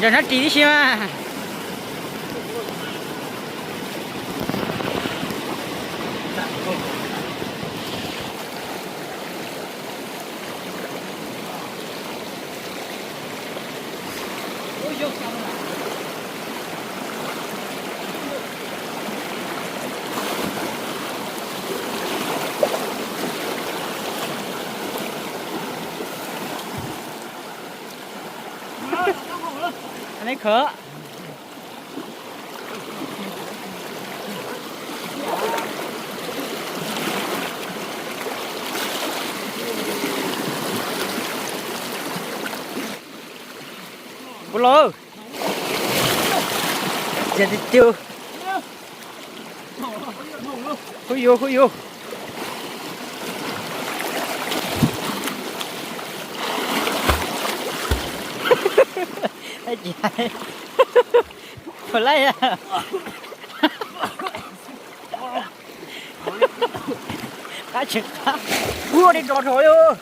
Nco hnab ris tib si mas. Neb khov. Ua los. Yog tiag tiag. Hu yuv, hu yuv. Puas laij? Qab tseem qab. Ua li ros rau yog.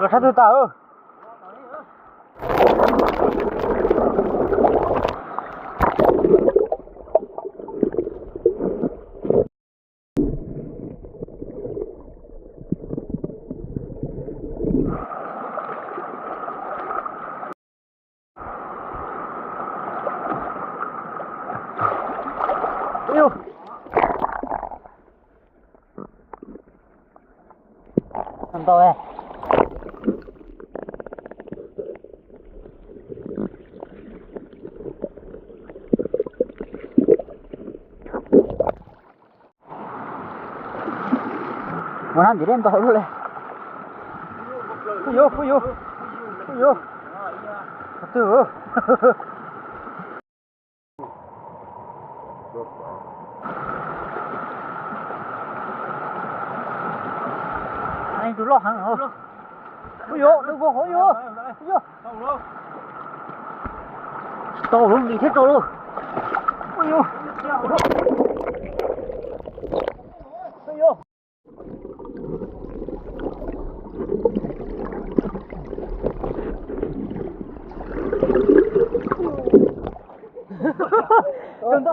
Los sab twg tas? Ntau. Ua nab ntim dej ntau luaj li. Hu yuv, hu yuv, hu yuv. Qhov twg? Leej twg loj heev? Hu yuv, nws puas qhov yuv? Hu yuv. Tsis tau lub ntim thiab tau lub. Hu yuv. Hu yuv.